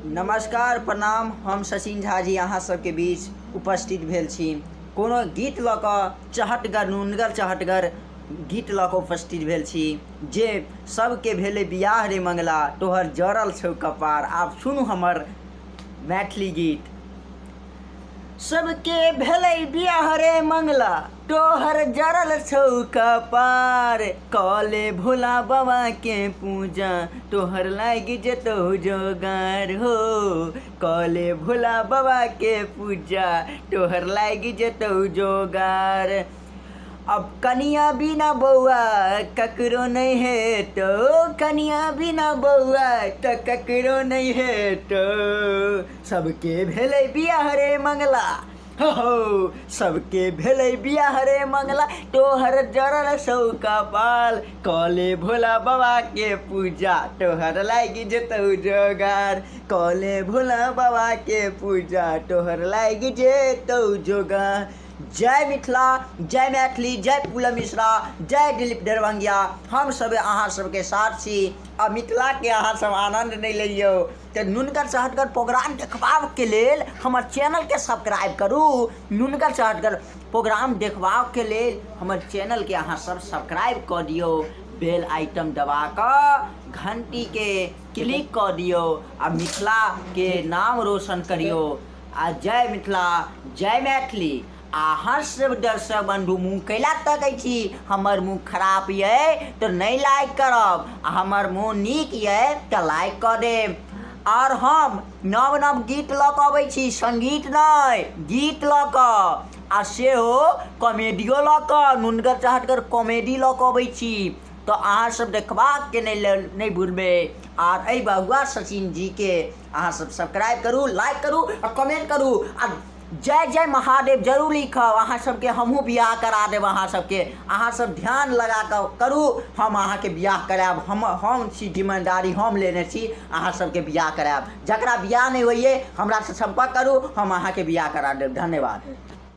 नमस्कार प्रणाम, हम सचिन झा जी अहाँ सबके बीच उपस्थित भेल छी। कोनो गीत लऽ कऽ चहटगर नुनगर चहटगर गीत लऽ कऽ उपस्थित भेल छी जे सबके भेलै बियाह रे मंगला तोहर जरल छौ कपार। आब सुनू हमर मैथिली गीत। सबके भेलै बियाह रे मंगला तोहर जरल छौ कपार, कऽ ले भोला बाबा के पूजा तोहर लागि जेतौ जोगार हो, कऽ ले भोला बाबा के पूजा तोहर लागि जेतौ जोगार। अब कनिया बिना बौआ ककरो नहि हेतौ, कनिया बिना बौआ तऽ ककरो नहि हेतौ, सबके भेलै बियाह रे मंगला हो हो, सबके भेलै बियाह रे मंगला तोहर जरल सौ कपाल, कऽ ले भोला बाबा के पूजा तोहर लागि जेतौ जोगार, कऽ ले भोला बाबा के पूजा तोहर लागि जेतौ जोगार। जय मिथिला, जय मैथिली, जय पूनम मिश्रा, जय दिलीप दरभंगिया। हम सब अहाँ सबके साथ छी आ मिथिला के अहाँ सब आनंद नहीं लियौ तऽ नुनगर चहटगर प्रोग्राम देखबाके लेल हमर चैनलके सब्सक्राइब करू। नुनगर चहटगर प्रोग्राम देखबाके लेल हमर चैनलके अहाँ सब सब्सक्राइब कऽ दियौ, बेल आइटम दबा कऽ घंटीके क्लिक कऽ दियौ आ मिथिलाके नाम रोशन करियौ। आ जय मिथिला, जय मैथिली। आ अहाँ सब दर्शक बंधु मुँह कैला तकै छी? हमर मुँह खराब ये तऽ नहि लाइक करब, आ हमर मुँह नीक ये तऽ लाइक कऽ देब। आओर हम नव नव गीत लऽ कऽ अबै छी, संगीत नहि गीत लऽ कऽ, आ सेहो कॉमेडियो लऽ कऽ, नुनगर चहटगर कॉमेडी लऽ कऽ अबै छी, तऽ अहाँ सब देखबाके नहि भूलबै। आर एहि बबुआ सचिन जीके अहाँ सब सब्सक्राइब करू, लाइक करू आ कमेंट करू आ जय जय महादेव जरूर लिखब। अहाँ सबके हमहूँ बियाह करा देब। अहाँ सबके अहाँ सब ध्यान लगा कऽ करू, हम अहाँके बियाह करायब। हम छी जिम्मेदारी हम लेने छी, अहाँ सबके बियाह करायब। जकरा बियाह नहि होइए हमरासँ सम्पर्क करू, हम अहाँके बियाह करा देब। धन्यवाद।